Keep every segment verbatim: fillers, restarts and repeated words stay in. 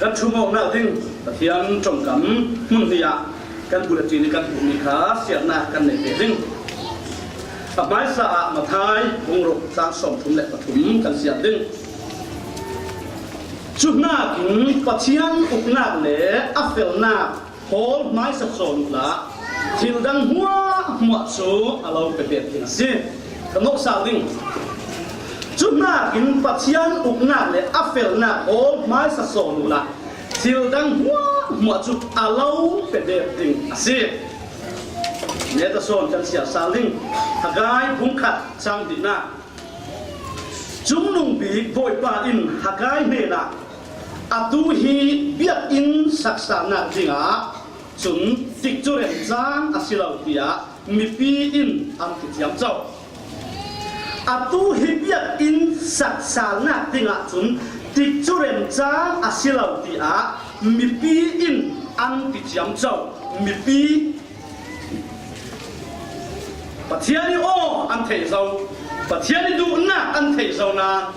Kan thumawkna ding Pathian ṭongkam hmun hnih ah kan bulletin ih kan hmuhmi kha siarna kan nei ve ding. A hmaisa ah Matthai bung ruk chang sawmthum le pathum kan siar ding. Cuhnakin Pathian uknak le a felnak hawl hmaisa sawn uhla, thil dang hmuahhmuah cu a lo pe bet ding a si. Ka noksa ding. Cuhnakin Pathian uknak le a felnak hawl hmaisa sawn uhla, thil dang hmuahhmuah cu a lo pe bet ding a si. Neta sawn kan siar sal ding. Haggai bung khat chang hnihnak. Cungnung bik Bawipa in Haggai hnenah, "Atu hi biakinn saksalnak dingah cun tikcu remcang a si lo," tiah mipi in an ti ciamco. "Atu hi biakinn saksalnak dingah cun tikcu remcang a si lo," tiah mipi in an ti ciamco. Mipi Pathian ih aw an thei zo, Pathian ih duhnak an thei zo nain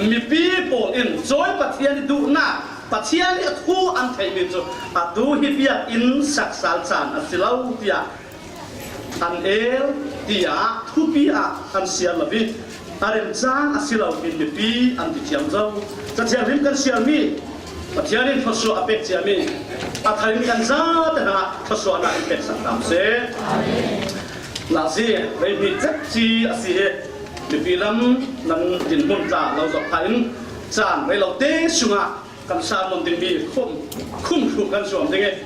mipi pawl in cawi Pathian ih duhnak, Pathian ih a thu an theihmi cu atu hi biakinn saksal caan a si lo tiah an el tiah thupi ah an siar lo ih, a remcang a si lo in mipi an ti ciamco. Cathianghlim kan siarmi Pathian in thluasuah a pek ciami a thar in kan zate hnenah thluasuahnak in peksak hram seh. Lasi, rei hmih cetci a si hi. Mipi lam nan dinhmun tla lo zoh phah in caan rei lo te sungah kan sermon dingmi khum, khum thum kan zuam ding ih,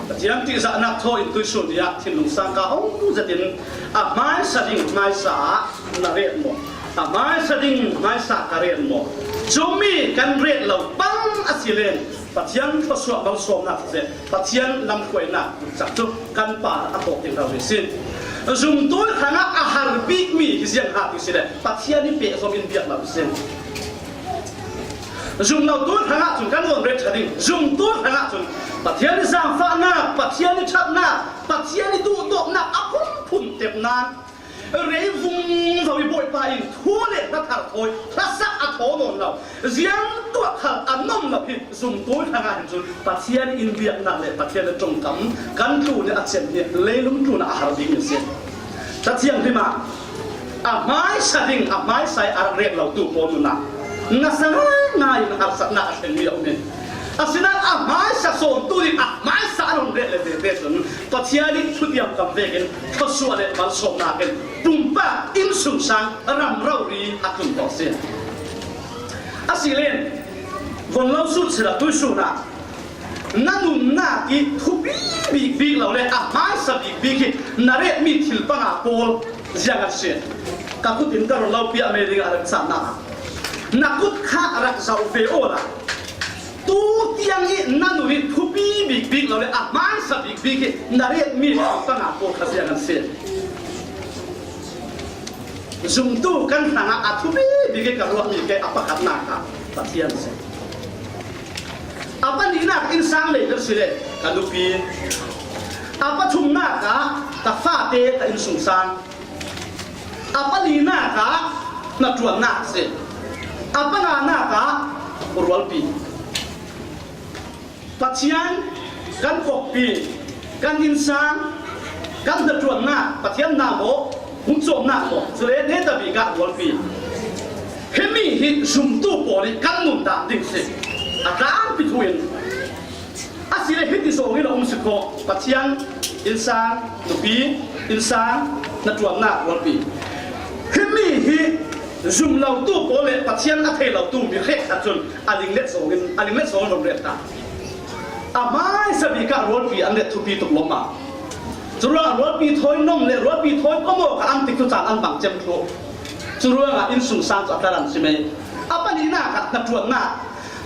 Pathian ṭihzahnak thaw in tuihsun ni ah thinlung sangka aung zetin a hmaisa ding hmaisa ah na ret maw? A hmaisa ding hmaisa ka ret maw? Cumi kan ret lo pang a si len Pathian thluasuah malsawmnak siseh, Pathian lamhruainak cak cu kan par a kawk ding lo hi si. Zumtu hrangah a har bikmi hi ziang ha ti si le Pathian ih pehzom in biak lo hi si. Zumlotu hrangah cun kan von ret ṭha ding. Zumtu hrangah cun Pathian ih zaangfahnak, Pathian ih ṭhatnak, Pathian ih duhdawtnak a phunphun tep nain rei vungvo ih Bawipa in thu le hla thar thawi hlasak a thaw nawn lo, ziang tuah khal a nuam lo hi zumtu hrangah hin cun Pathian ih in biaknak le Pathian le ṭongkam kan tlun ih a cem hi leilung tlunah a har dingmi a si. Cathianghlim ah a hmaisa ding, a hmaisa ih a rak ret lotu pawl nunah nasa ngaingai in harsatnak a thlengmi a um hi. Asinain a hmaisa sawntu ding a hmaisa an hun ret le tete cun Pathian ih thutiam tam vekin thluasuah le malsawmnak in pumpak innsungsang ram rori a tlun ko a si. A si len, von lo sut sila tuihsun ah na nunnak ih thupi bikbik lo le a hmaisa bikbik hi na retmi thil panga pawl ziang an si. Ka kut in ka run lo piah mei ding a rak cahnak ah na kut kha rak zoh ve awla tu tiang ih na nun ih thupi bikbik lo le a hmaisa bikbik hi na retmi thil panga pawl kha ziang an si. Zumtu kan hrangah a thupi bik ih ka ruahmi ke a pakhatnak ah Pathian a si. A pahnihnak innsang lei kan si le ka nupi. A pathumnak ah ka fate ka innsungsang. A palinak ah hnaṭuannak a si. A panganak ah rualpi. Pathian kan kawppi, kan innsang, kan hnaṭuannak, Pathian hna maw, hung cawmnak maw, cule hnetabik ah rualpi. Himi hi zumtu pawl ih kan nundan ding si. A tlampi thu in a si le hiti zawng in a um si kho. Pathian, innsang, nupi, innsang, hnaṭuannak, rualpi. Himi hi zum lotu pawl le Pathian a thei lotu mi hrekkhat cun a linglet zawng in, a linglet zawng in an ret ta. A hmaisa bik ah rualpi an ret thupi tuk lawmah. Curuangah rualpi thawi nom le rualpi thawi pawmaw kha an tik cu caan an bang cem thluh. Curuangah innsungsang cu a tlar an si mei. A pahnihnak ah hnaṭuannak,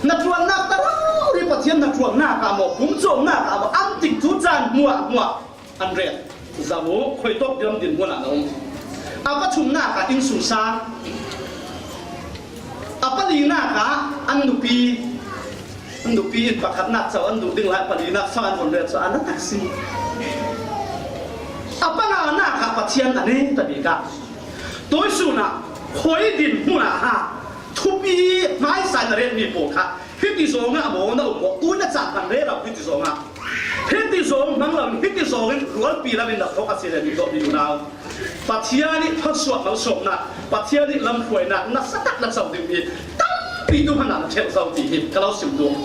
hnaṭuannak ta rori Pathian hnaṭuannak ah maw, pumcawmnak ah maw, an tik cu caan hmuahhmuah an ret. Zoh u, khuitawk biam dinhmun ah na um. A pathumnak ah innsungsang. A palinak ah an nupi, an nupi in pakhatnak co an duh ding lai, palinak so an von ret cu a na tak si. A panganak ah Pathian a netabik ah tuihsun ah khui dinhmun ah ha thupi hmaisa in a retmi pawl kha Hiti zawngah maw na um maw, tui na cak kan rero hiti zawngah. Hiti zawng hmang lo, hiti zawngin rualpi lamin na thawk a si le ni tawh ni unau. Pathian ih thawsuah malsawmna, Pathian ih lamhruaina na satak na co ding hi tampi tu hmanah na ṭheuh zo ti hi ka lo sim duh.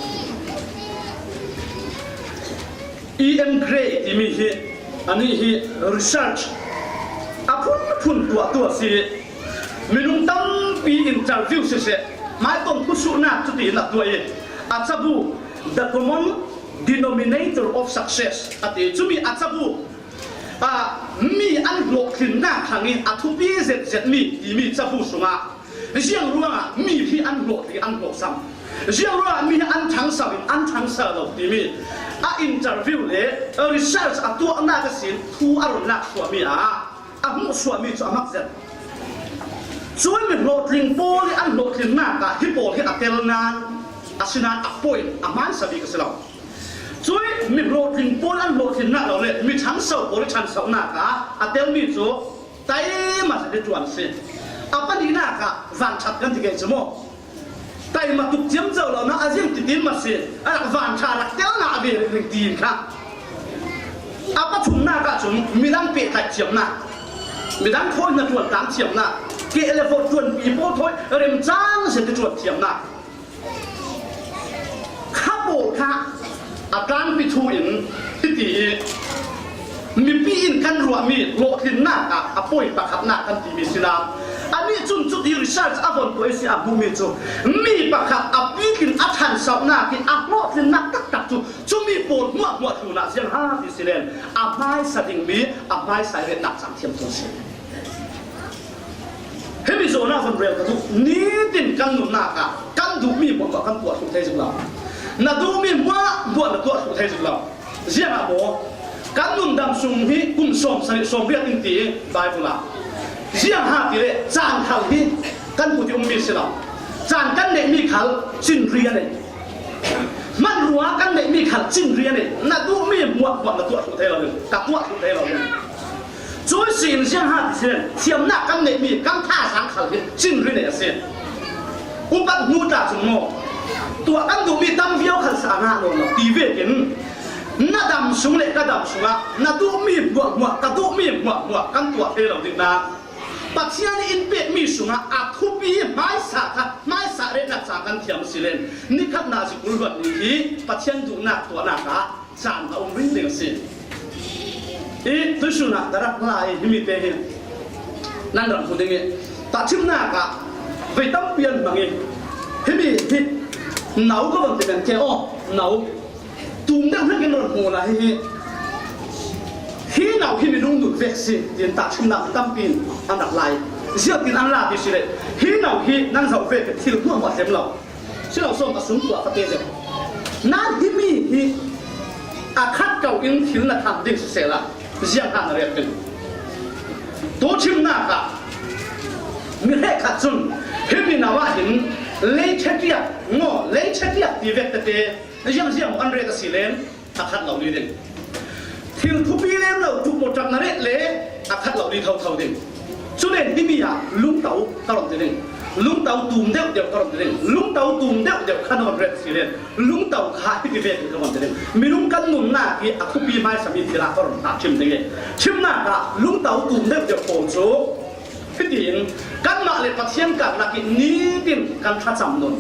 E M Gray timi hi, anih hi research a phunphun tuahtu a si. Minung tampi interview siseh, maitawng thusuhnak cuti in a tuah ih, a cabu The Common Denominator of Success a ti. Cumi a cabu, a, mi an hlawhtlinnak hrangin a thupi zetzetmi timi cabu sungah ziang ruangah mi hi an hlawhtling, an hlawhsam, ziang ruangah mi hi an ṭhangso in an ṭhangso lo timi a interview le research a tuahnak ihsin thu a run lak suahmi ah a hmuh suahmi cu a mak zet. Cun mi hlawhtling pawl ih an hlawhtlinnak ah hi pawl hi a tel nan, asinain a point a hmaisa bik a si lo. Cui mi hlawhtling pawl an hlawhtlinnak lo le mi ṭhangso pawl ih ṭhangsonak ah a telmi cu taima zet hi ṭuan a si. A pahnihnak ah vanṭhat kan ti kei cu maw? Taima tuk ciamco lo na a ziang titin ma si, a rak vanṭha rak telnak a ve ringring tiin kha. A pathumnak ah cun midang pehtlaih thiamnak, midang thawi hna ṭuan tlang thiamnak, keh le vawt ṭuanpi pawl thawi remcang zet hi ṭuan thiamnak. Kha pawl kha a tlangpi thu in hiti ih mipi in kan ruahmi hlawhtlinnak ah a point pakhatnak kan timi si lo. Anih cun cuti research a von tuah ih si a hmuhmi cu mi pakhat a pikin a ṭhansonak ih a hlawhtlinnak taktak cu cumi pawl hmuahhmuah tlunah ziang ha ti si len a hmaisa dingmi a hmaisa ih retnak cang thiam tu a si. Himi zawn ah von rel ka duh. Nitin kan nunnak ah kan duhmi hmuahhmuah kan tuah thluh thei zik lo. Na duhmi hmuahhmuah na tuah thluh thei zik lo. Ziangah maw? Kan nundam sung hi kum sawm sarih sawm riat in ti Baibal ah. Ziang ha ti le caan khal hi kan kut ih ummi si lo. Caan kan neihmi khal cinri a nei. Hmanrua kan neihmi khal cinri a nei. Na duhmi hmuahhmuah na tuah thluh thei lo ding. Ka tuah thluh thei lo ding. Cui si in ziang ha ti si len, thiamnak kan neihmi kan thazaang khal hi cinri nei a si. Upat hnu tla cun maw, tuah kan duhmi tam viau khal sa a ngah nawn lo ti vekin, na dam sung le ka dam sungah na duhmi hmuahhmuah, ka duhmi hmuahhmuah kan tuah thei lo ding na. Pathian ih in pekmi sungah a thupi hmaisa kha, hmaisa retnak cang kan thiam a si len, nikhatnak zikul luat ni hi Pathian duhnak tuahnak ah caan a um ringring a si. Ih tuihsun ah ka rak hla ih himi te hi nan rak hmu ding ih, tahṭhimnak ah vei tampi an hmang ih, himi hi no ka von ti men ke aw, no tum deuh hlekin rak hmu lai hi hi. Hi no hi minung nun vek si, tiin tahṭhimnak tampi in an rak lai. Ziangtin an la ti si le, hi no hi nan zoh vek thil hmuahhmuah tlem lo. Si lo sawm a sung tuah fate zet. Nan himi hi a khat ko in thil na tham ding sisehla ziang kha na rel ding. Tu ṭhimnak ah mi hrekkhat cun himi no ah hin leiṭhetiak, ngaw, leiṭhetiak ti vek tete ziangziang an ret a si len a khat lo li ding. Thil thupi lem lo tuk mawṭak na ret le a khat lo li thotho ding. Cule himi ah lungto ka run ti ding. Lungto tum deuh deuh ka run ti ding. Lungto tum deuh deuh kha na run ret si len lungto kha hiti vekin ka run ti ding. Minung kan nunnak hi a thupi hmaisami thil ah ka run hna ṭhim ding i ṭhimnak ah lungto tum deuh deuh pawl cu hitiin kanmah le Pathian karnak ih nitin kan thlacam nun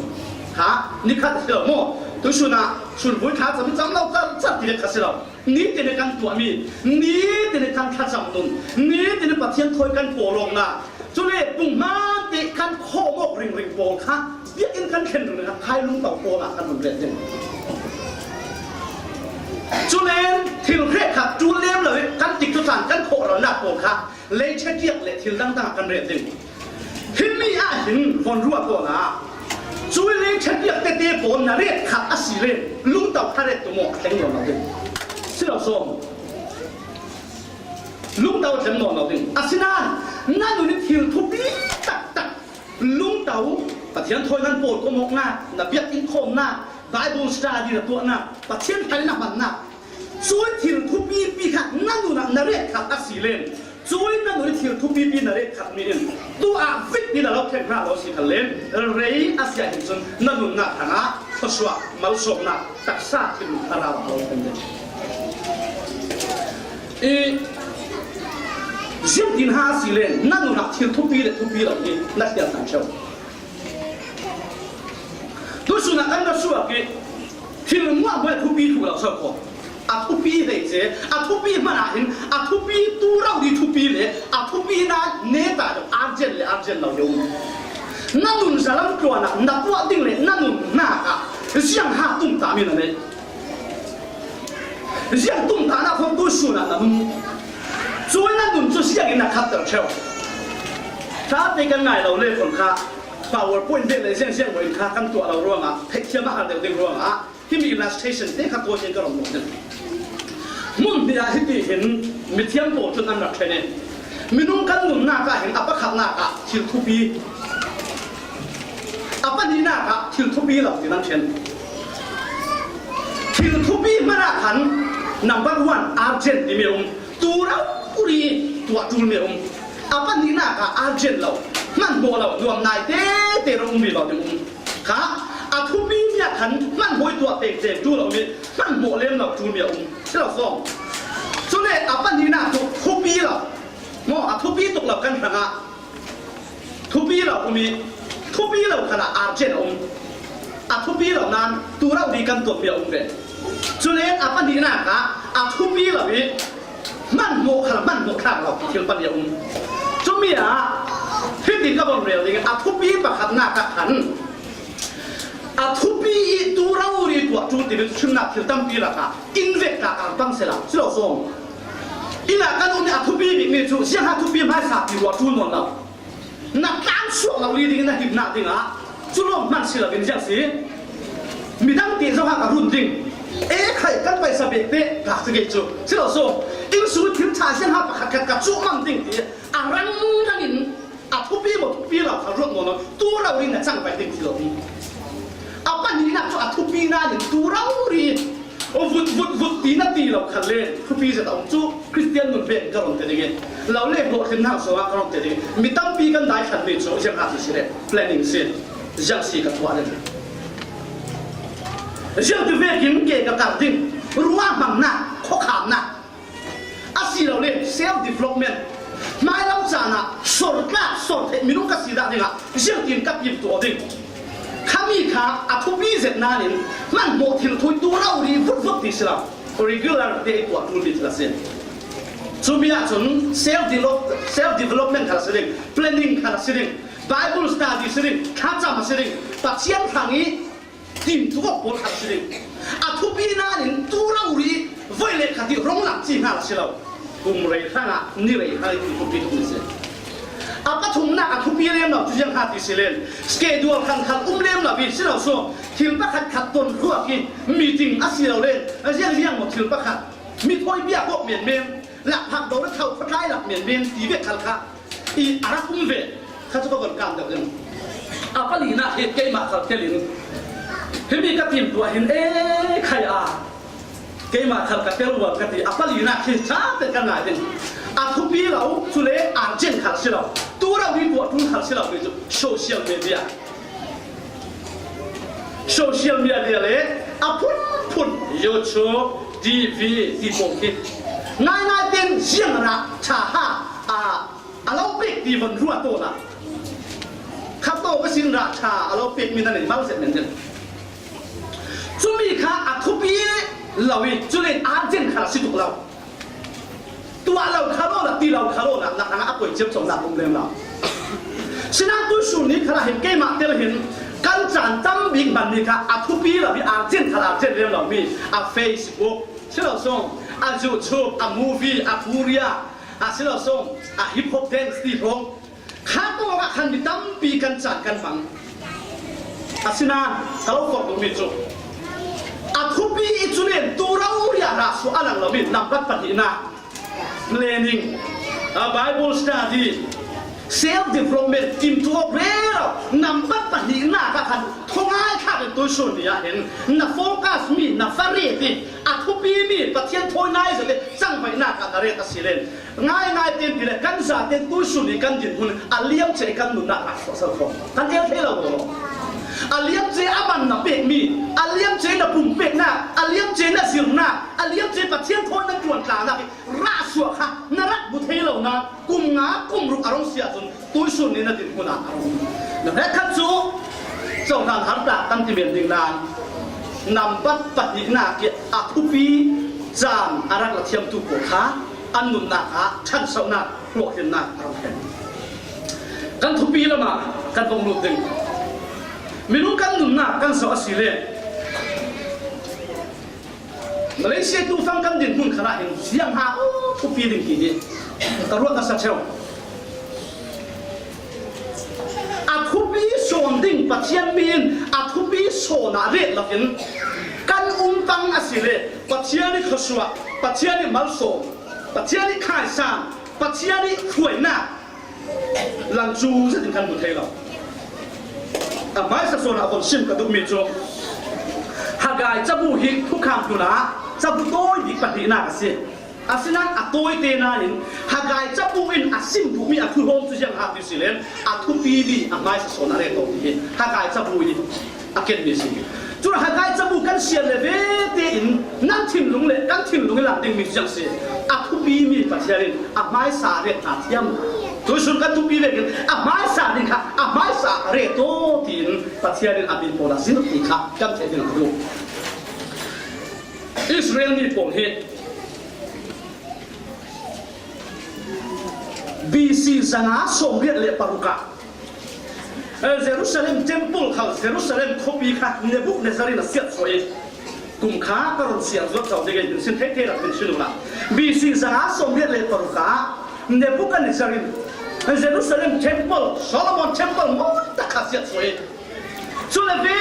kha nikhat a si lo maw? Tuihsun ah sulvui thlacam hi cam lo car car ti vek kha si lo. Nitin ih kan tuahmi, nitin ih kan thlacam nun, nitin ih Pathian thawi kan pawlawknak, cule punghman te kan khawm awk ringring pawl kha biakinn kan thlen ringring kha khai lungto pawl ah kan run ret ding. Cule thil hrekkhat ṭul lem lo ih kan tikcu caan kan khawh lonak pawl kha leiṭhetiak le thil dangdang ah kan ret ding. Himi ah hin von ruah tawn ah, cui leiṭhetiak tete pawl na ret khat a si le lungto kha ret tu maw a thleng nawn lo ding. Si lo sawm. Lungto a thleng nawn lo ding. Asinain na nun ih thil thupi taktak lungto, Pathian thawi nan pawlkom awknak, na biakinn khawmnak, Bible study na tuahnak, Pathian hal na hmannak, cui thil thupipi kha na nun ah na ret khat a si len Cuih na nun thil thupipi na ret khat mi in tu ah vit in a lo thleng hna lo si khan len, rei a si ah hin cun na nunnak hrangah khuasuah, malsawmnak, taksa thin a ra a lo thleng len. I ziangtin ha a si len na nun ah thil thupi le thupi lo hi na thial hna ṭheu. Tusun ah kan na suak i thil muahmuah thupi thu lo so ko. A thupi hleice, a thupi hmanh ah hin a thupi tu rori thupi le a thupi na neta deuh arjen le arjen lo deuh. Na nun zalam tluan ah na puah ding le na nun nak ah ziang ha tum ta mi na nei. Ziang tum ta na khong tusun ah na nun. Cuai na nun cu ziang in na khat ter ṭheu. Tlate kan ngai lo le khon kha PowerPoint ve le ziang ziang in kha kan tuah lo ruangah, theithiam a har deuh ding ruangah, himi illustration te kha tuah in ka rawm ding. Hmun hnih ah hiti hin mithiam pawl cun an rak ṭhen i, minung kan nunnak ah hin a pakhatnak ah thil thupi, a pahnihnak ah thil thupi lo ti nan ṭhen. Thil thupi hmanh ah khan number one, urgent timi a um. Tu rori tuah ṭul mi a um. A pahnihnak ah urgent lo, hmanhmawh lo, nuam nai tete ro um mi lo ding um. Kha a thupi mi ah khan hmanhmawh i tuah tengteng ṭul lo mi, hmanhmawh lem lo ṭul mi a um. Si lo sawm. Cule a pahnihnak cu thupi lo. Maw, a thupi tuk lo kan hrangah thupi lo um i, thupi lo khalah urgent a um. A thupi lo nain tu rori kan tuahmi a um ve. Cule a pahnihnak ah a thupi lo i hmanhmawh khal hmanhmawh thlak lo thil pahnih a um. Cumi ah hitin ka von rel ding, a thupi pakhatnak ah khan a thupi i tu rori tuah ṭul timi cu chimnak thil tampi lakah in vek tlak a pang sela si lo sawm. Inn ah kan um i a thupi bikmi cu ziangha thupi hmaisa ti ruah ṭul nawn lo. Na tlang suak lo li ding na himnak dingah cu lawng hman si lo in ziang si. Midang te zongah ka run ding. E khai kan paisa bek te ka si kei cu si lo sawm. Inn sung thil ṭha ziangha pakhat khat ka cuhmam ding ti a rang rang in a thupi maw thupi lo kha ruat maw lo tu rori na cang pai ding ti lo. A pahnihnak cu a thupi nain tu rori vut vut vut ti na ti lo khan le thupi zet a um cu Kristian nun pek ka run te ding i lo le hlawhtlinnak zongah ka run te ding i mi tampi kan dai khan mi cu ziang ha ti si le planning si ziang si ka tuah le ziang ti vekin ke ka kar ding ruah hmangnak khuakhamnak a si lo le self development. Hmailam caan ah sor tlak, sor theih minung ka si dah dingah ziangtin ka timtuah ding. Khami kha a thupi zet nain hmanhmawh thil thui tu rori vut vut ti si lo. Regular te i tuah ṭul mi thil a si. Cumi ah cun self develop-, self development kha a si ding, planning kha a si ding, Bible study si ding, thlacam a si ding, Pathian hrang i timtuak pawl kha a si ding. A thupi nain tu rori voi le khat i rong lam ci hna a si lo. Kum rei hrang ah ni rei hrang i ti thupi tuk ni si. A pathumnak a thupi lem lo cu ziang ha ti si len. Schedule khan khan um lem lo i si lo sawm. Thil pakhat khat ton ruak i meeting a si lo len. A ziang ziang maw thil pakhat. Mi thawi bia kawk menmen. Lak phak do le thau khuatlai lak menmen ti vek khal kha. I a rak um ve. Kha cu ka von kan deuh ding. A palinak hi keimah khal tel in. Himi ka timtuah hin e khai a. Keimah khal ka tel uar ka ti, a palinak hi ṭha te ka ngai ding. A thupi lo, cule urgent khal si lo. Tu rori tuah ṭul khal si lo, mi cu social media. Social media le a phunphun, YouTube, T V, ti pawl khi ngaingai tein ziang rah ṭha ha, a, a lo pek ti von ruah tawn ah. Kha taw ka sin rah ṭha a lo pekmi nan in mal zet men ding. Cumi kha a thupi lo i, cule urgent kha a si tuk lo. Tuah lo kha lo na, ti lo kha lo na, na hrangah a poi ciamconak um lem lo. Sinain tuisun ni kha hin keimah tel hin kan caan tam bik hmanmi kha a thupi lo i urgent kha urgent lem lo mi a Facebook si lo sawm, a YouTube, a movie, a Korea, a si lo sawm, a hip hop dance ti hrawng. Kha tawng ah khan mi tampi kan caan kan hmang. Asinain ka lo forh duhmi cu a thupi i cu len tu rori ah rah suah a lang lo mi nambat pahnihnak, planning, a Bible study, self development, timtuak rero nambat pahnihnak ah khan thawngai thlak in tuisun ni ah hin na focus mi, na va ret i a thupi mi Pathian thawi nai zet i cangvaihnak ah na ret a si len. Ngaingai ten ti le kan zate tuisun i kan dinhmun a liamcia i kan nunna a suahsal khawm kan el thei lo lo. A liamcia a man na pekmi, a liamcia na pumpekna, a liamcia na zirna, a liamcia Pathian thawi na tuan tla nak i rah suah kha na rak bu thei lo na kum nga kum ruk a rong sia cun tuisun ni na dinhmun ah a rung. Na hrekkhat cu cohlan harta kan ti men ding nan nambat pahnihnak i a thupi caan a rak la thiamtu pawl kha an nunnak ah ṭhansohnak, hluahhlimnak a rung hen. Kan thupi lamah kan vong lut ding. Minung kan nunnak kan zoh a si le Malaysia tu fang kan dinhmun khan ah hin ziang ha, aw, thupi ding ti hi ka ruat nasa ṭheu. A thupi sawn ding Pathian mi in a thupi sawn ah ret loin kan um pang a si le Pathian i khuasuah, Pathian i malsawm, Pathian i khaisan, Pathian i hruainak lang cu zetin kan hmu thei lo. A hmaisa sawn ah von sim ka duhmi cu Hagai cabu hi thukham hnun ah cabu tawi bik pahnihnak a si. Asinain a tawite nain Hagai cabu in a sim duhmi a thuhawm cu ziang ha ti si len a thupi mi a hmaisa sawn a ret tawn ti hi Hagai cabu in a kenmi si. Cun Hagai cabu kan siar le ve tein nan thinlung le kan thinlung i lak dingmi ziang si. A thupi mi Pathian in a hmaisa ret hna thiam. Tuisun kan thupi vekin a hmaisa ding kha a hmaisa ret aw tiin Pathian in a mi pawl a zir ti kha kan theih ding a duh. Israel mi pawl hi B C zanga sawmriat le paruk ah Jerusalem temple kha, Jerusalem khuapi kha Nebuchadnezzar in a siat suah i kum kha ka run siar zuat zo ding in sin thei thei rak min sin ula. B C zanga sawmriat le paruk ah Nebuchadnezzar in Jerusalem temple, Solomon temple mawi tak kha siat suah i cule ve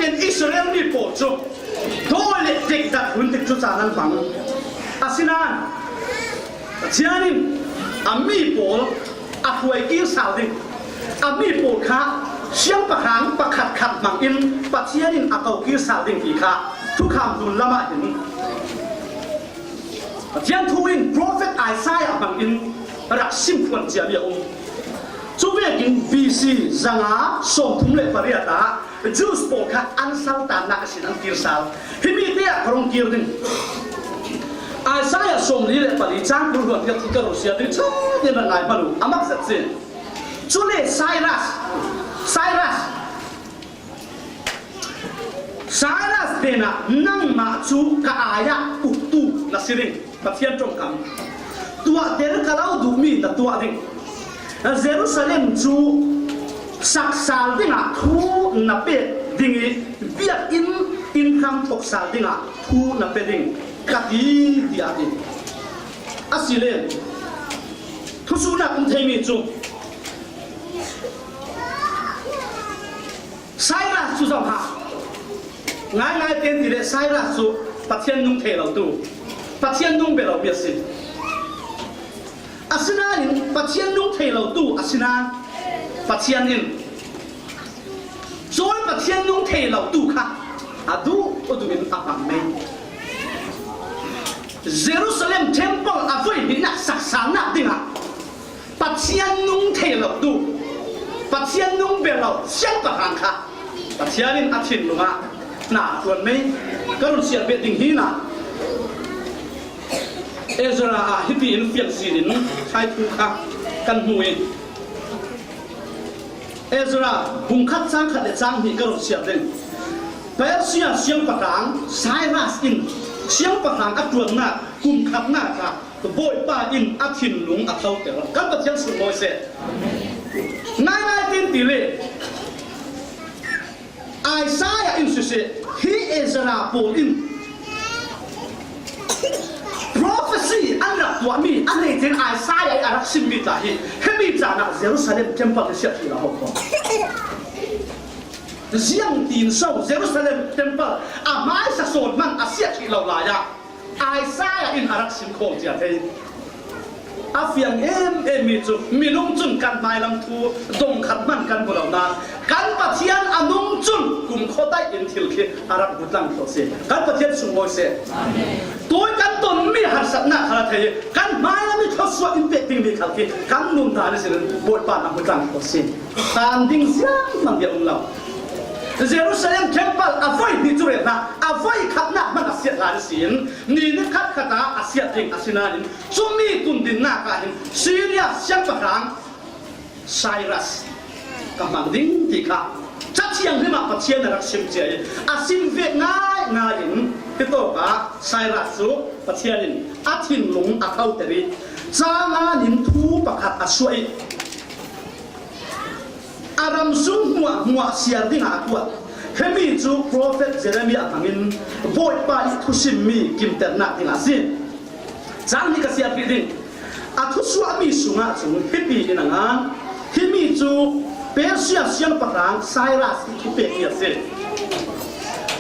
tein Israel mi pawl cu dawi le dekdat hun tik cu caan an hmang. Asinain Pathian in a mi pawl a hruai kir sal ding, a mi pawl kha siangpahrang pakhat khat hmang in Pathian in a ko kir sal ding ti kha thukham hnun lamah hin Pathian thu in profet Isaiah hmang in rak sim phuan ciami a um. Cu vekin B C zanga sawmthum le pariat ah Jews pawl kha an saltannak ihsin an kir sal. Himi te ah ka rung kir ding. Isaiah sawmli le pali cang kul hluan tiah thu ka rung siar ding ṭha tein rak ngai hmanh u, a mak zet si. Cule Cyrus, Cyrus, Cyrus hnenah nangmah cu ka ai ah uktu na si ding. Pathian ṭongkam tuahter ka lo duhmi na tuah ding. Jerusalem cu sak sal dingah thu na pek ding i biakinn innhram thok sal dingah thu na pe ding ka ti, tiah a ti. Asile thusuhnak um theimi cu Cyrus cu zoh hna. Ngaingai tein ti le Cyrus cu Pathian nung thei lo tu, Pathian nung bia lo mi a si. Asinain Pathian nung thei lo tu asinain Pathian in cawi Pathian nung thei lo tu kha a duh, a duh in a hmang mei. Jerusalem temple a voi hnihnak saksalnak dingah Pathian nung thei lo tu, Pathian nung bia lo siangpahrang kha Pathian in a thinlung ah na tuan mei. Ka run siar bet ding hi na. Ezra ah hiti in fiang sin in thai thu kha kan hmu i Ezra bung khat cang khat le cang hnih ka run siar ding. Persia siangpahrang Cyrus in siangpahrang a ṭuannak kum khatnak ah Bawipa in a thinlung a tloter. Kan Pathian sunglawi seh. Ngaingai tein ti le Isaiah in siseh, hi Ezra pawl in prophecy an rak tuahmi a hleice in Isaiah i a rak simmi tla hi hemi caan ah Jerusalem temple hi siat hrih lo ho kho. Ziangtin so Jerusalem temple a hmaisa sawn hmanh a siat hrih lo lai ah Isaiah in a rak sim khawh cia thei. A fiang em em mi cu minung cun kan hmailam thu dong khat hmanh kan hmu lo nain kan Pathian a nung cun kumkhua daih in thil khi a rak bu tlang thluh si. Kan Pathian sunglawi seh. Tui kan mi harsatna khal a thei hi, kan hmai lam i thawsuah in pek ding mi khal khi kan nuntak ni sinin Bawipa na hmu tlang ko sin. Tan ding ziang mang dia um lo. Jerusalem temple a voi hnih cu relhna, a voi khatnak hman a siat hlan sin, ni ni khat khat ah a siat ding a si nain, cumi tundinnak ah hin Syria siangpahrang Cyrus ka hmang ding ti kha Cathiang hlim ah Pathian a rak sim cia i a sim vek ngaingai in, hitawk ah Cyrus cu Pathian in a thinlung a khoter i, caan in thu pakhat a suah i, a ram sung hmuahhmuah siar dingah a kuat. Himi cu profet Jeremiah hmangin Bawipa i thusimmi kimternak dingah a si. Cang hnih ka siarpih ding. A thusuahmi sungah cun hipi in a ngan. Himi cu Persia siangpahrang Cyrus i thupekmi a si.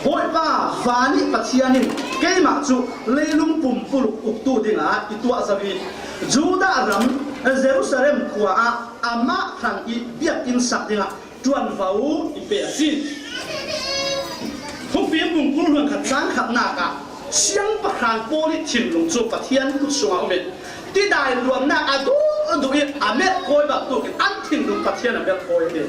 Bawipa, van i Pathian in keimah cu leilung pumpuluk uktu dingah i tuah zo i, Judah ram Jerusalem khua ah amah hrang i biakinn sak dingah ṭuanvo i pe a si. Thufim bung kul hluan khat cang khatnak ah siangpahrang pawl i thinlung cu Pathian kut sungah um i, tidai luannak a duh duh i a melh kawi bantukin an thinlung Pathian a melh kawi a ti.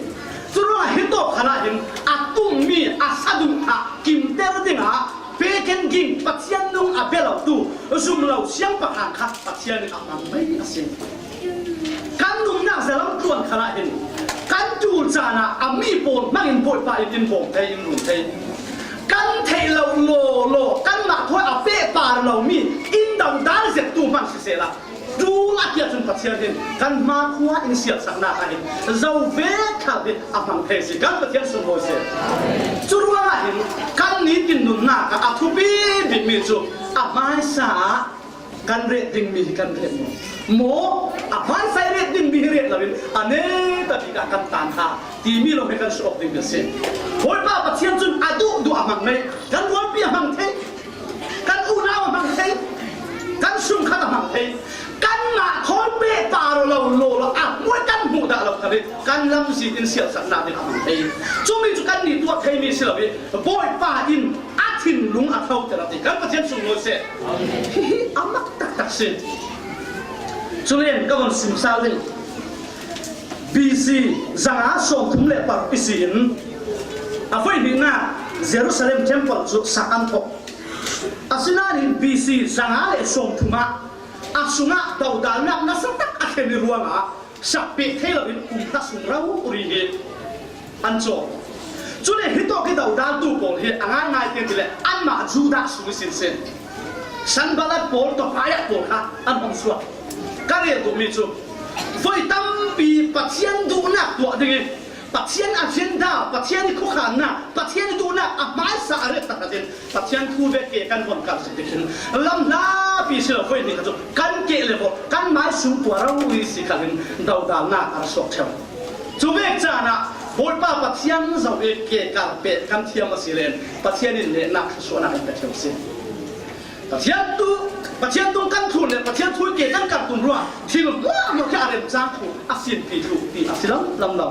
Curuangah hitawk khalah hin a tummi a saduhthah kimter dingah pekin ging Pathian nung a bia lotu zumlo siangpahrang kha Pathian in a hmang mai a si. Kan nunnak zalam tluan khalah hin kan ṭul caan ah a mi pawl hmangin Bawipa in in bawm thei, in run thei. Kan theih lo lawlaw, kanmah thawi a pehpar lomi in dodal zettu hmang sisehla, ṭul a kiat cun Pathian in kan hma khua in siatsaknak ah hin zo vek khal hi a hmang thei si. Kan Pathian sunglawi seh. Curuangah hin kan nitin nunnak ah a thupi bikmi cu a hmaisa ah kan ret dingmi hi kan ret maw? Maw, a hmaisa i ret dingmi hi ret loin a neta bik ah kan tan ha timi lo hi kan suak ding a si. Bawipa Pathian cun a duh duh a hmang ngei, kan rualpi a hmang thei, kan unau a hmang thei, kan sungkhat a hmang thei, kanmah thawi pehpar lo lawlaw a hmuai kan hmuh dah lo khan hi kan lamzin in siatsaknak ding a hmang thei. Cumi cu kan nih tuah theimi si lo i Bawipa in a thinlung a thlauter a ti. Kan Pathian sunglawi seh. Hihi a mak taktak si. Culen ka von sim sal ding. B C zanga sawmthum le paruk i si in a voihnihnak Jerusalem temple cu sak an thawk. Asinain B C zanga le sawmthum ah a sungah dodalnak nasa tak a thlen i ruangah sak pek thei loin kum hla sung rori hi an cawk. Cule hitawk i dodaltu pawl hi a ngaingai te tile anmah Judah sung i sinsin Sanballat pawl, Tobiah pawl kha an hong suak. Ka rel duhmi cu voi tampi Pathian duhnak tuah ding i Pathian agenda, Pathian i khukhannak, Pathian i duhnak a hmaisa a ret takhatin Pathian thu vek ke kan von kal si tikin lam hlapi si lo voi ni kha cu kan keh le vawh kan mai sung tua rori si khalin dodalnak a ra suak ṭheu. Cu vek caan ah Bawipa Pathian zoh i ke kar peh kan thiam a si len Pathian in lehnak thluasuahnak in pe ṭheu si. Pathian tu, Pathian tung kan thlun le Pathian thu i ke kan kar tum ruang thil hmuahhmuah khi a remcang thu a sinpi thlu ti a si lo lam lo.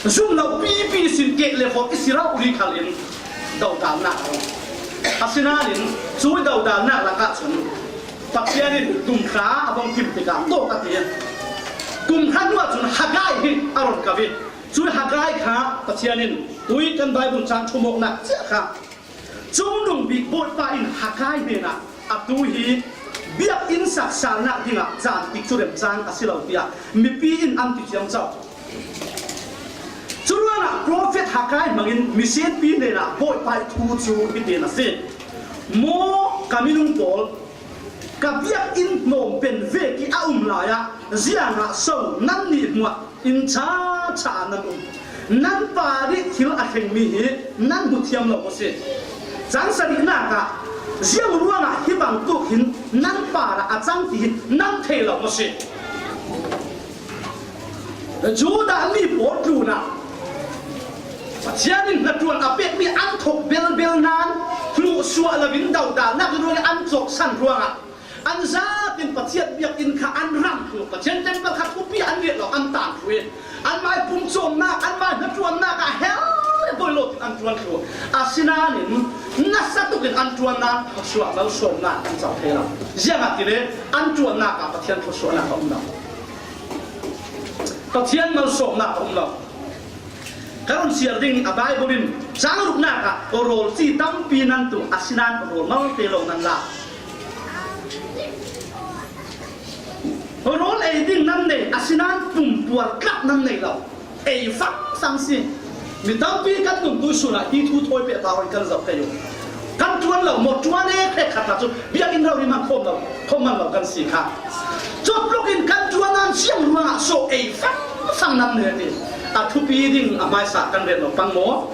Zum lo pipi sin keh le vawh i si rori khalin dodalnak a rung. Asinain cu dodalnak lakah cun Pathian in kum hra a vong kim tikah tawk a ti. Kum hra hnuah cun Haggai hi a run ko i, cu Haggai kha Pathian in tui kan Bible cang ṭhumawknak cia kha Cungnung bik Bawipa in Haggai hnenah atu hi biakinn sak salnak dingah caan tikcu remcang a si lo tiah mipi in an ti ciamco. Curuangah profet Haggai hmangin misenpi hnenah Bawipa ih thu cu hitin a si. Maw ka minung pawl, ka biakinn hnawm pen vek ih a um lai ah ziangah so nannih hmuah inn ṭha ṭha ah nan um? Nan par ih thil a thlengmi hi nan hmu thiam lo maw si? Cang sarihnak ah ziang ruangah hi bangtuk hin nan parah a cang ti hi nan thei lo maw si? Judah mi pawl tlunah Pathian in hnaṭuan a pekmi an thawk belbel nain hluhsuah loin dodalnak ruangah an cawksan ruangah an zatin Pathian biakinn kha an rang tluk, Pathian temple kha thupi an riat lo, an tan tluk i anmai pumcawmnak, anmai hnaṭuannak ah hel le boi lo tin an Ṭuan thlu. Asinain nasa tukin an ṭuanna thluasuah malsawmna kan co thei lo. Ziangahtile an ṭuannak ah Pathian thluasuahnak a um lo. Pathian malsawmnak a um lo. Ka run siar ding a Bible in cang ruknak ah rawl ci tampi nan tuh, asinain rawl malte lo nan lak. Rawl ei ding nan nei, asinain pumpuar tlak nan nei lo. Ei fangfang si. Mi tampi kan nung tuisun ah hi thu thawi pehpar in kan zoh thei uh. Kan ṭuan lo maw, ṭuan e, hrekkhat ah cu biakinn rori man khawm lo, khawm man lo kan si kha. Cutlukin kan ṭuan an siang ruangah so ei fangfang nan nei ti. A thupi ding a hmaisa kan ret lo pang maw?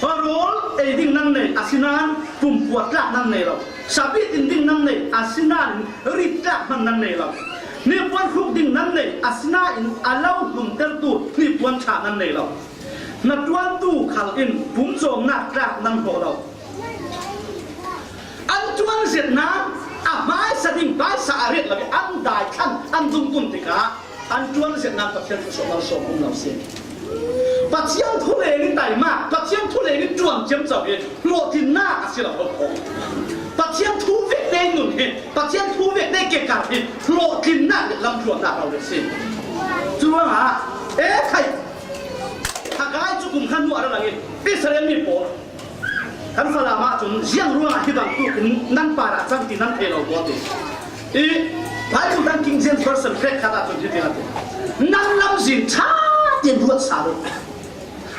Rawl ei ding nan nei, asinain pumpuar tlak nan nei lo. Sabit in ding nan nei, asinain rit tlak hman nan nei lo. Hnipuan hruk ding nan nei, asinain a lo hlumtertu hnipuan ṭha nan nei lo. Na ṭuantu khal in pumcawmnak tlak nan hlawh lo. An ṭuan zet nan a hmaisa ding hmaisa a ret lo i an dai thlan an dungtun tikah an ṭuan zet nan Pathian thluasuah malsawm um lo si. Pathian thu leng in taimak, Pathian thu leng in ṭuan ciamco hi hlawhtlinnak a si lo ko. Pathian thu vekte nun hi, Pathian thu vekte kekar hi hlawhtlinnak le lamtluannak lo le si. Curuangah e khai Haggai cu kum khat hnu a ra lang i Israel mi pawl kan Falam ahcun ziang ruangah hi bangtuk in nan parah cang ti nan thei lo maw ti. I Bible dang King James Version hrekkhat ahcun hiti na ti. Nan lamzin ṭha tein ruat sal u.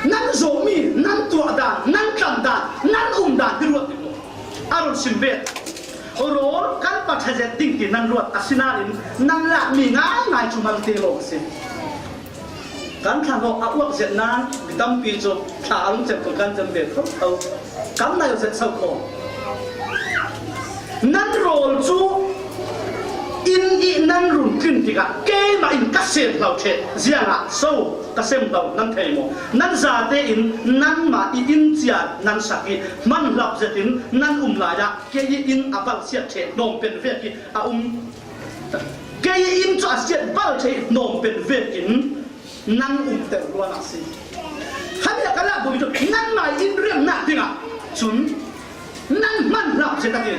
Nan zawmi, nan tuah dan, nan tlan dan, nan um dan hi ruat ding u. A run sim ve. Rawl kan paṭha zet ding ti nan ruat, asinain nan lakmi ngaingai cu malte lawng a si. Kan thla hnawh a uak zet nan mi tampi cu thla a rung cem khun kan cem ve thotho. Kan nai zet so kho. Nan rawl cu inn i nan run tlin tikah keimah in ka sem hlo ṭheh, ziangah so ka sem hlo nan thei maw? Nan zate in nanmah i inn cia nan sak i hman hlap zetin nan um lai ah kei i inn a bal siat ṭheh hnawm pen vek i a um. Kei inn cu a siat bal ṭheh hnawm pen vekin nan umter ruangah a si. Khami a ka lak buk cu nanmah inn remnak dingah cun nan hman hlap zet a ti.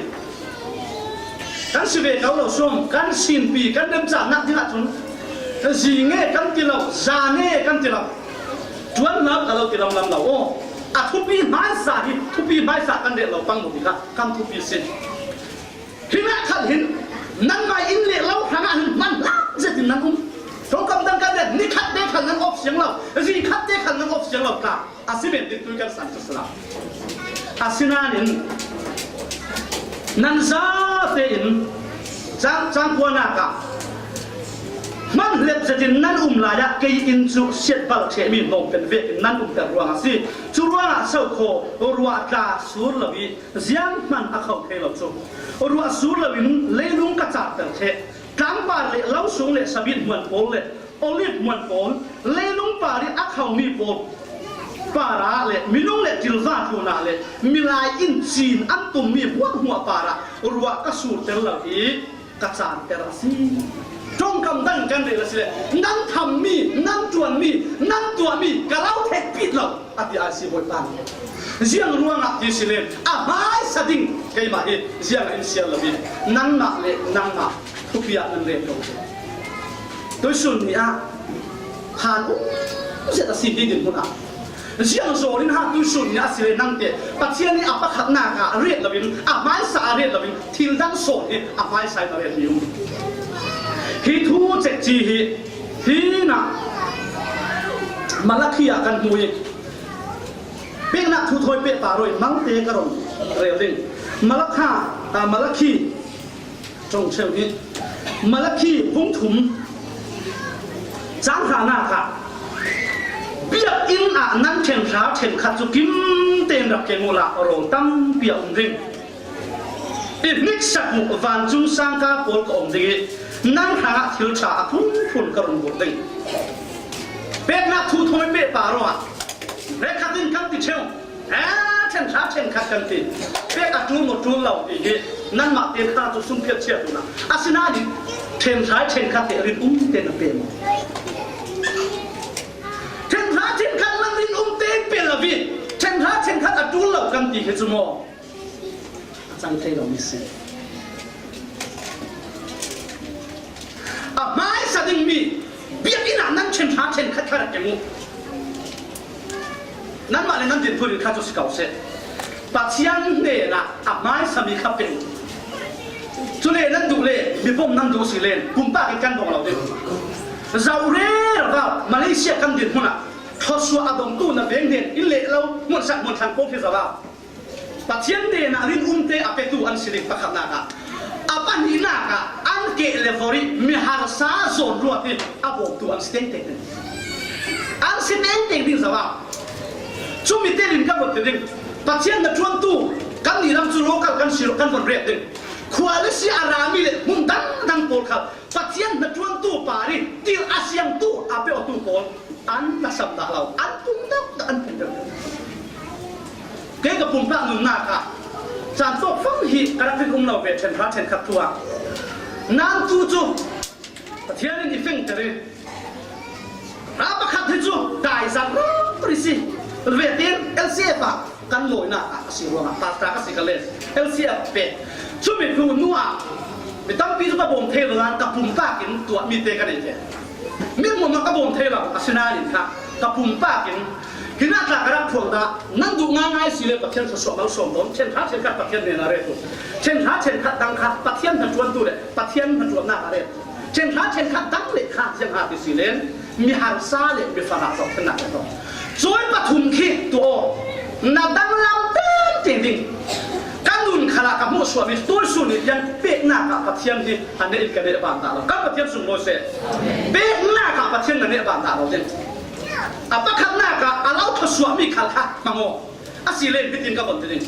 Kan si ve ko lo suam, kan sinpi, kan remcahnak dingah cun zi nge kan ti lo, za nge kan ti lo. Ṭuan hna ka lo ti lamlam lo. Aw, a thupi hmaisa hi, thupi hmaisa kan rel lo pang mu ti kha kan thupi si. Hi nak khat hin, nanmah inn le lo hrangah hin hman hlah zetin nan um. Ṭongkam dang kan let, ni khat te khal nan op siang lo, zi khat te khal nan op siang lo tla. A si men ding tui kan san cu si lo. Asinain nan zate in cang, cang kuanak ah hman hlep zetin nan um lai ah kei inn cu siatbal ṭhehmi hnawm pen vekin nan umter ruang a si. Cu ruangah so kho, ruah tla sur lo i, zianghman a kho thei lo cu. Ruah sur loin leilung ka carter ṭheh. Tlangpar le lo sung le sabit hmuan pawl le olive hmuan pawl, leilung par i a khomi pawl parah le minung le ṭilva tlunah le milai in cin an tummi hmuahhmuah parah ruah ka surter lo i, ka canter a si. Ṭongkam dang kan rel a si le, nan thammi, nan ṭuanmi, nan tuahmi ka lo theihpit lo, a ti a si Bawipa nih. Ziang ruangah ti si le, a hmaisa ding keimah hi ziangah in siar lo hi, nanmah le nangmah thupi ah nan rel ko. Tuisun ni ah han um zet a si hi dinhmun ah. Ziang zawn in ha tuisun ni a si le nangte Pathian nih a pakhatnak ah ret loin, a hmaisa ah ret loin, thil dang sawn hi a hmaisa in a ret hi um. Hi thu cekci hi, hi na Malakhi ah kan hmu i, peknak thu thawi pehpar roi malte ka run rel ding. Malakha, ah, Malakhi, ṭong ṭheu hi Malakhi bung thum cang hranak ah, biakinn ah nan ṭhen hra ṭhenkhat cu kim tein rak keng uhla, rawl tampi a um ding. I hniksak uh vancung sangka pawl ka um ding i, nan hrangah thil ṭha a phunphun ka run burh ding. Peknak thu thawi pehpar ruangah, hrekkhat in kan ti ṭheu. Eh, ṭhen hra ṭhenkhat kan ti. Pek a ṭul maw ṭul lo ti hi nanmah te kha cu sum phiat chiat uhla. Asinain ṭhen hra ṭhenkhat te rin um te na pe maw? Ṭhen hra ṭhenkhat nan rin um te pe lo i khat a ṭul lo kan ti hi chu maw? A chang thei lo mi si. A hmaisa ding mi biakinn ah nan ṭhen hra ṭhen khat khat a keng u. Nanmah le nan dinhmun in kha chu si ko seh. Pathian hnenah a hmaisa mi kha peng. Cule nan duh le, mi bawm nan duh si len, pumpak in kan bawm lo ding. Zoh rero va, Malaysia kan dinhmun ah, thawsuah a dongtu na veng hnen in leh lo, hmunsak hmunthlang pawl hi zoh a. Pathian hnenah rinumte a petu an si ding pakhatnak ah. A pahnihnak ah an keh le vawrh ih mi harsa zawn ruat ih a bawmtu an si tengteng ding. An si tengteng ding zoh a. Cumi telin ka vawt ding. Pathian hnaṭuantu kan nih lam cu local kan si lo, kan von ret ding. Khua le si a rami le hmun dangdang pawl kha Pathian hnaṭuantu par ih til a siangtu a pe awtu pawl an hmasam dah lo, an pum deuh dah, an pum deuh dah. Kei ka pumpak nunnak ah caan tawk fang hi ka rak rin um lo ve, ṭhen hra ṭhen khat thu ah. Nan tu cu Pathian in i fengter ih, ra pakhat hi cu dai zar rori si. Vetin L C F ah kan lawinak ah a si ruangah pastor ka si ka len, L C F pek. Cumi hnu hnu ah mi tampi cu ka bawm thei lo nain ka pumpak in tuahmi te ka nei ve. Mi hmuahhmuah ka bawm thei lo, asinain kha ka pumpak in, hinah tla ka rak phuang dah, nan duh ngaingai si le Pathian thluasuah malsawm dawm, ṭhen hra ṭhen khat Pathian hnenah ret u. Ṭhen hra ṭhen khat dang kha Pathian hnaṭuantu le Pathian hnaṭuannak ah ret. Ṭhen hra ṭhen khat dang le kha ziang ha ti si len, mi harsa le mi farah zohkhenhnak le tawh. Cui pathum khi tuah aw, na danglam tengteng ding. Ka nun khalah ka hmuhsuahmi tuisun ih hian peknak ah Pathian hi a neh in ka neh ban dah lo. Kan Pathian sung maw seh. Peknak ah Pathian na neh ban dah lo ding. A pakhatnak ah a lo thluasuahmi khal kha hmang aw. A si len hitin ka von ti ding.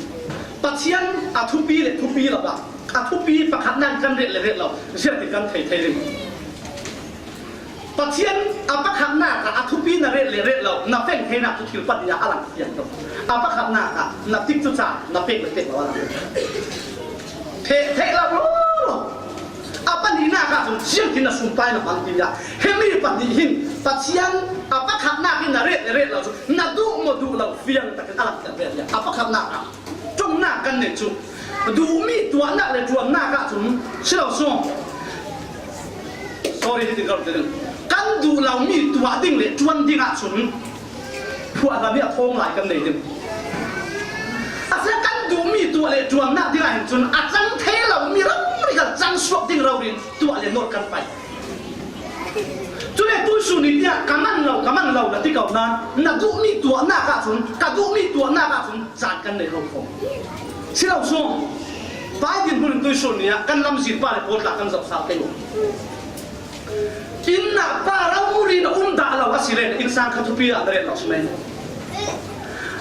Pathian a thupi le thupi lo dah, a thupi pakhatnak kan ret le ret lo ziahtin kan thei thei ding. Pathian a pakhatnak ah a thupi na ret le ret lo, na feng theinak cu thil pahnih ah a lang fiang tuk. A pakhatnak ah na tikcu caan na pek le pek lo a lang. Theh, theh lo lo lo. A pahnihnak ah cun ziangtin na sumpai na hmang ti ah, himi pahnih hin Pathian a pakhatnak in na ret le ret lo cu na duh maw duh lo fiang takin a lang fiang ve. A pakhatnak ah ṭongnak kan neih cu duhmi tuahnak le ṭuannak ah cun si lo sung. Sorry, hitin ka run ti ding. Kan duh lomi tuah ding le ṭuan ding ah cun phuahlam ih a thawng lai kan nei ding. Asinain kan duhmi tuah le ṭuannak ding ah hin cun a cang thei lomi rori kal cang suak ding rori tuah le nawr kan pai. Cule tuisun ih tiah ka man lo, ka man lo na ti ko nain na duhmi tuahnak ah cun, ka duhmi tuahnak ah cun caan kan nei lo kho. Si lo sung. Pai dinhmun in tuisun ni ah kan lamzin pa le pawl tla kan zoh sal te u. Inn ah pa rori na um dah lo a si le na innsang kha thupi ah na ret lo si mai.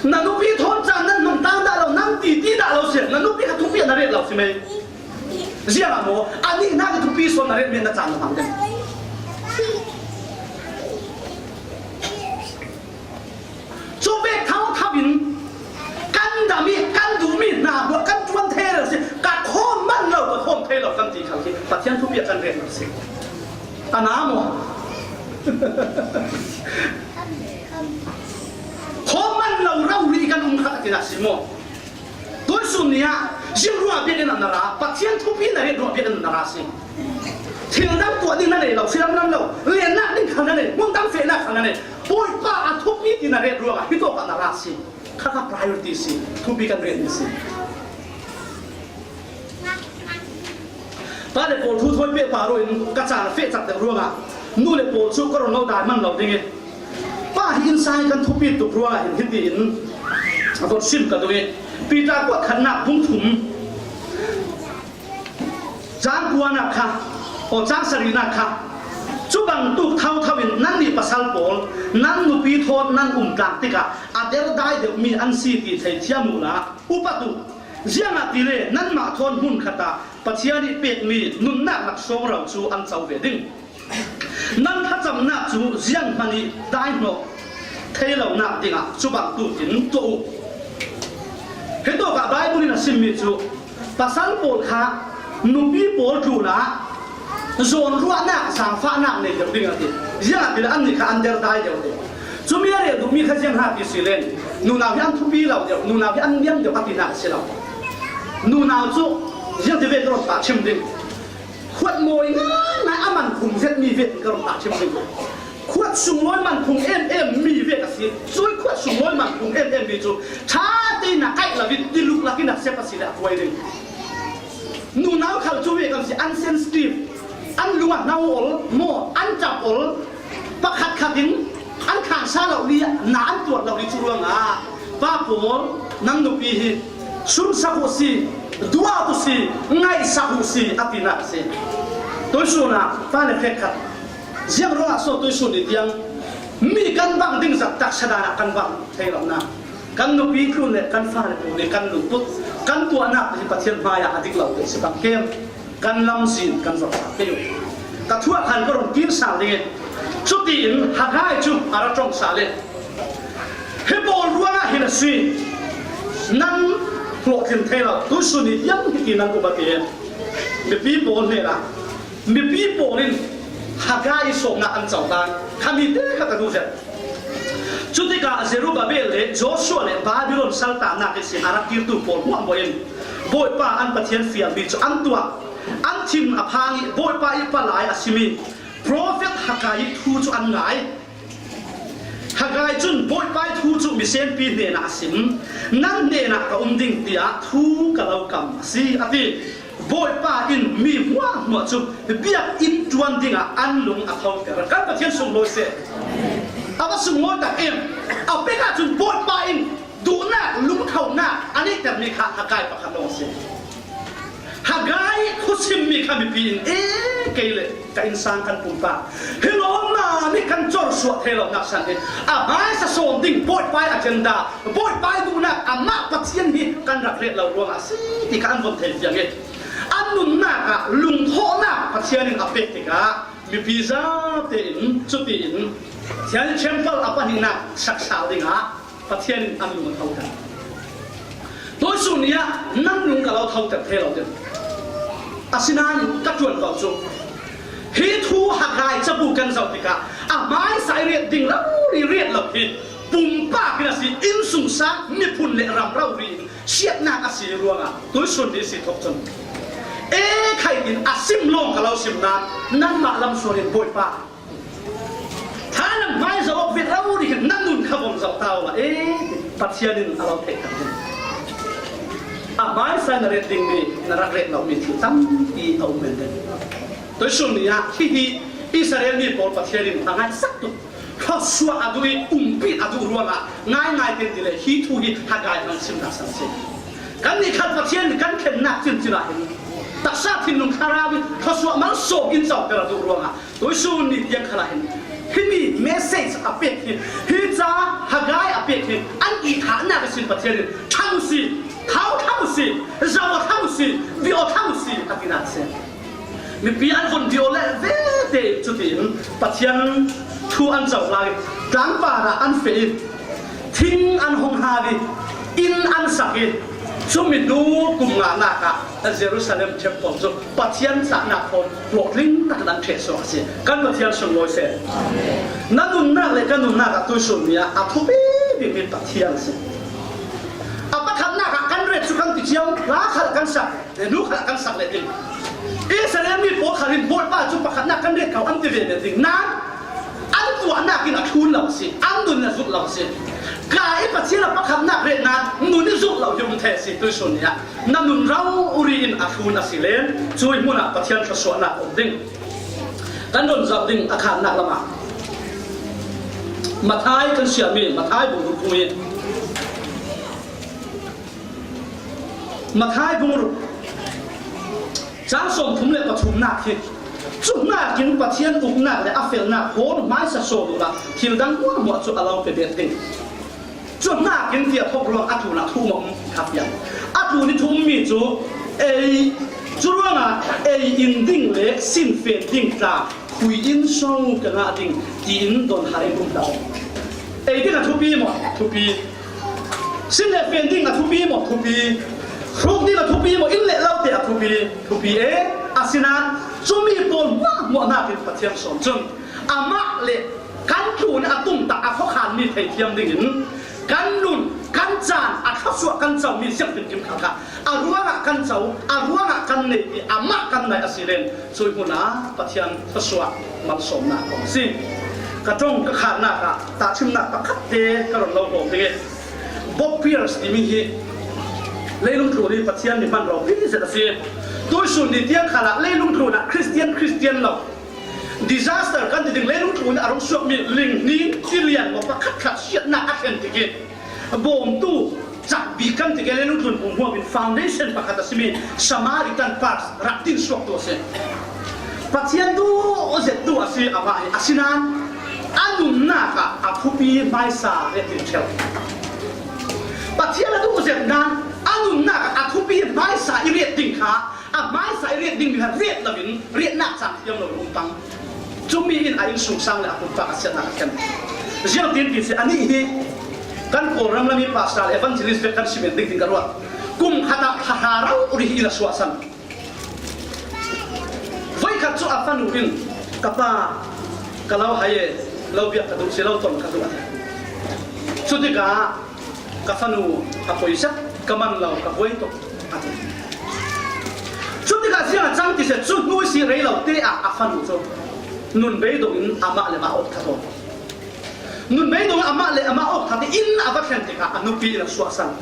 Na nupi thawn caan nan hmang tang dah lo, nan titi dah lo si, na nupi kha thupi ah na ret lo si mai. Ziangah maw? A nihnak ih thupi sawn na retmi na caan na hmang ding. Cu vek thangthap in kan dam ih kan duhmi hna hmuah kan ṭuan thei lo si, ka khawm man lo, ka khawm thei lo kan ti khal hi Pathian thupi ah kan ret lo si. A na maw? Khawm man lo rori kan um khat a ti na si maw? Tuisun ni ah zing ruah biakinn ah na ra, Pathian thupi na ret ruah biakinn ah na ra si. Thil dang tuah ding na nei lo, si lam lam lo, lennak ding khal na nei, hmun dang fehnak khal na nei. Bawipa a thupi ti na ret ruangah hitawk ah na ra si. Kha kha priority si, thupi kan ret ni si. Pa le pawl thu thawi peh pah ruin ka caan a feh cak deuh ruangah nu le pawl cu ka run lo dai man lo ding ih, pa hi innsang ih kan thupi tuk ruangah hin hitiin a von sim ka duh ih, Peter kuat khatnak bung thum, cang kuanak kha, aw, cang sarihnak kha, cu bangtuk thotho in nannih pasal pawl nan nupi thawn nan um tlang tikah a derdai deuhmi an si ti thei thiam uhla upat uh. Ziangahtile nanmah thawn hmunkhat ah Pathian ih pekmi nunnak laksawng ro cu an co ve ding. Nan thlacamnak cu zianghman ih daihnawh thei lonak dingah cu bangtuk in tuah uh. Hitawkah Baibal in a simmi cu pasal pawl kha nupi pawl tlunah zawnruahnak, zaangfahnak nei deuh ding a ti. Ziangahtile annih kha an derdai deuh ding. Cumi a rel duhmi kha ziang ha ti si len, Nunau hi an thupi lo deuh, nunau hi an liam deuh a tinak a si lo. Nunau cu ziang ti ve ka run pah chim ding. Khuat mawi ngaingai a man phung zet mi ve ka run pah chim ding. Khuat sunglawi man phung em em mi ve ka si. Cui khuat sunglawi man phung em em mi cu ṭha tein a kaih lo in ti luk lak in a sep a si le a kuai ding. Nunau khal cu ve kan si, an sensitive, an lung a hnau ol maw, an ṭap ol, pakhat khat in an khan sa lo li, na an tuat lo li cu ruangah, pa pawl, nang nupi hi sunsak uh si, duat uh si, ngaihsak uh si, a tinak a si. Tuisun ah pa le pek khat ziang ruangah so tuisun i tiang mi kan bang ding zat taksa dan ah kan bang thei lo na. Kan nupi tlun le kan fale tlun le kan lungput, kan tuahnak hi Pathian hmaiah a dik lo te si bang kem, kan lamzin kan zot ta te uh. Ka thuah khan ka rung kir sal ding i, cutiin Haggai cu a ra ṭong sal i, hi pawl ruangah hin a si, nan hlawhtling thei lo, tuisun i tiang hiti nan um a ti. Mipi pawl hnenah, mipi pawl in Haggai i sawmnak an co hlan, khami te kha ka duh zet. Cutikah Zerubbabel le Joshua le Babilon saltannak ihsin a rak kirtu pawl hmuahhmuah in Bawipa an Pathian fialmi cu an tuah. An thin a phang i Bawipa i palai a simi profet Haggai i thu cu an ngai. Haggai cun Bawipa i thu cu misenpi hnenah a sim. Nan hnenah ka um ding tiah thu ka lo kam a si, a ti. Bawipa in mi hmuahhmuah cu biakinn ṭuan dingah an lung a thoter. Kan Pathian sunglawi seh. A va sunglawi tak em. A pek ahcun Bawipa in duhnak, lungthonak a neihtermi kha Haggai pakhat lawng a si. Haggai khuasimmi kha mipi in, e, kei le ka innsang kan pumpak hi lawmhna nih kan corsuah thei lonak san hi a hmaisa sawn ding Bawipa i agenda, Bawipa i duhnak, amah Pathian hi kan rak ret lo ruangah a si ti kha an von thei fiang i, an nunnak ah lungthawhnak Pathian in a pek tikah mipi zate in cutiin Pathian temple a pahnihnak sak sal dingah Pathian in an lung a thoter. Tuisun ni ah nan lung ka lo thoter thei lo ding. Asinain ka ṭuan ko cu hi thu Haggai cabu kan zoh tikah a hmaisa i ret ding lo ri ret lo hi pumpak in a si, innsungsang, miphun le ram rori in siatnak a si ruangah tuisun ni si thawk cun e khai in a sim lawng ka lo sim nain nangmah lam sual in Bawipa Thalam hmai zoh awk vek lo dih hin na nun kha vom zoh ta u la e, Pathian in a lo theih tak ding. A hmaisa na ret dingmi na rak ret lomi thil tampi a um men ding. Tuisun ni ah hihi Israel mi pawl Pathian in a ngaihsak tuk, thluasuah a duh i umpi a duh ruangah ngaingai ten ti le hi thu hi Haggai hmang simnak san si. Kan nih khat Pathian in kan thlennak cincin ah hin taksa thinlung thlarau in thluasuah malsawm in coter a duh ruangah tuisun ni tiang khalah hin himi message a pek hi, hi ca Haggai a pek hi an i thahnak a sin Pathian in thang u si, thau thang u si, zau a thang u si, viaw thang u si a tinak a si. Mipi an vun viaw le vete cutin Pathian thu an coh lai, tlangpar ah an feh in thing an hong hal i, inn an sak i, cumi hnu kum nganak ah Jerusalem temple cu Pathian cahnak thawn hlawhtling takin an ṭheh suak a si. Kan Pathian sunglawi seh. Na nunnak le ka nunnak ah tuisun ni ah a thupi bikmi Pathian a si. A pakhatnak ah kan ret cu kan ti cio, hla khal kan sak, nu khal kan sak le ding. Israel mi pawl khal in Bawipa cu pakhatnak kan ret ko an ti ve ve ding. Nan an tuahnak in a thlun lo a si, an nun a zulh lo a si. Ka i Pathian a pakhatnak ret nan nun i zulh lo hi um thei a si tuisun ni ah. Na nun rori in a thlun a si len, cui hmun ah Pathian thluasuahnak a um ding. Kan run zoh ding a khatnak lamah Mathai kan siami Mathai bung ruk hi. Mathai bung ruk cang sawmthum le pathumnak hi. Cuhnakin Pathian uknak le a felnak hawn hmaisa sawn uhla thil dang hmuahhmuah cu a lo pe bet ding. Cuhnakin tiah thawk ruang a tlun ah thu um a um kha fiang. A tlun i thu ummi cu ei, cu ruangah ei in ding le sin fen ding tla khui in so ka ngah ding tiin don har in um hlah. Ei ding a thupi maw? Thupi. Sin le fen ding a thupi maw? Thupi. Hruk ding a thupi maw? Inn le lo te a thupi. Thupi e. Asinain cumi pawl hmuahhmuah nakin Pathian sawn cun amah le Kan tlun a tumtak a khuakhan mi theithiam dingin kan nun, kan caan, a thluasuah kan co mi siangtho kim khal kha a ruangah kan co, a ruangah kan nei ti amah kan nai a si len, cui hmun ah Pathian thluasuah malsawmnak kong a si. Ka ṭong ka khannak ah tahṭhimnak pakhat te ka run lo hlawm ding i, Bob Pierce timi hi leilung tlun i Pathian mi hman ropi zet a si. Tuisun ni tiang khal ah leilung tlun ah Christian, Christian lo, disaster kan ti ding, leilung tlun ah a rung suakmi ling hni ti lian maw pakhat khat siatnak a thlen tik i, bawmtu cak bik kan ti ke, leilung tlun pum huam in foundation pakhat a simi Samaritan Purse rak din suaktu a si. Pathian duh zet tu a si amah hi, asinain a nunnak ah a thupi hmaisa ret ding ṭhel. Pathian a duh zet nan a nunnak ah a thupi hmaisa i ret ding kha, a hmaisa i ret ding mi kha ret lo in, retnak caan thiam lo in um pang. Cumi in a innsungsang le a pumpak a siatnak a thlen. Ziangtin ti si, anih hi kan Kawlram lam i pastor le evangelist bek kan si men ding ding ka ruat. Kum khat ah thla hra rau rih in a suahsan. Voikhat cu a fanu in, "Ka pa, ka lo hai e, lo biak ka duh si, lo ton ka duh," a ti. Cutikah ka fanu a poi zet, "Ka man lo, ka buai tuk," a ti. Cutikah ziang a cang ti seh, cu hnu i si rei lo te ah a fanu cu nun bei dongin amah le amah a awk ṭha tawn. Nun bei dongin amah le amah a awk ṭha te inn a va thlen tikah a nupi in a suahsan.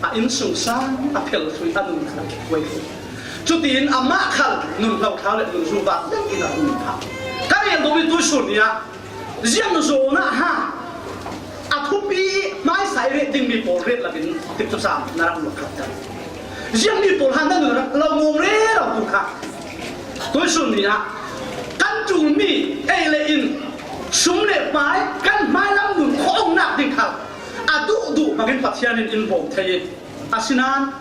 A innsungsang a phel thlu i a nun kha a kikuai thlu. Cutiin amah khal nun hlothlau le nun zu vak deuh in a nun kha. Ka rel dongmi tuisun ni ah ziang zawn ah ha a thupi hmaisa i ret dingmi pawl ret lakin tikcu caan na rak luat khat kan. Ziangmi pawl ha na nun rak lo ngawng rero tu kha. Tuisun ni ah kan ṭulmi ei le in sum le pai kan hmailam nun khawh awknak ding khal a duhduh hmangin Pathian in in bawm thei i, asinain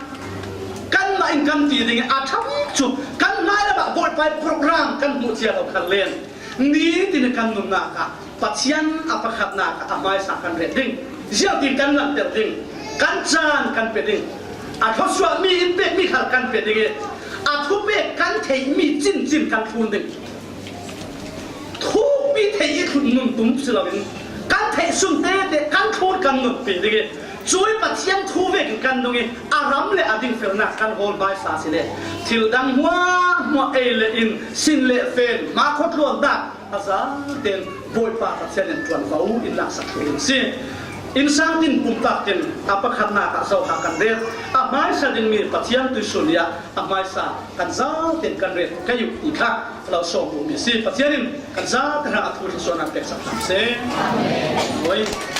kanmah in kan ti ding i a ṭha bik cu kan hmailam ah Bawipa ih program kan hmuh cia lo khal len nitin kan nunnak ah Pathian a pakhatnak ah a hmaisa kan ret ding, ziangtin kan langhter ding, kan caan kan pe ding, a thluasuahmi in pekmi khal kan pe ding i a thupek kan theihmi cincin kan thlun ding. Thukpi theih i thlun nun tum si loin kan theih sun tete kan thlun kan nunpi ding i, cui Pathian thu vekin kan nung i a ram le a dingfelnak kan hawl hmaisa si le thil dang hmuahhmuah ei le in sin le fen hma khuatluannak a za ten Bawipa Pathian in ṭuanvo in laksak thu in si. Innsang tin pumpak tin a pakhatnak ah zoha kan ret, a hmaisa dingmi Pathian tuisun i ah a hmaisa kan za ten kan ret ka yuh ti kha a lo sawm mi si. Pathian in kan za te hrang a thu thluasuahnak peksak hram seh. Amen.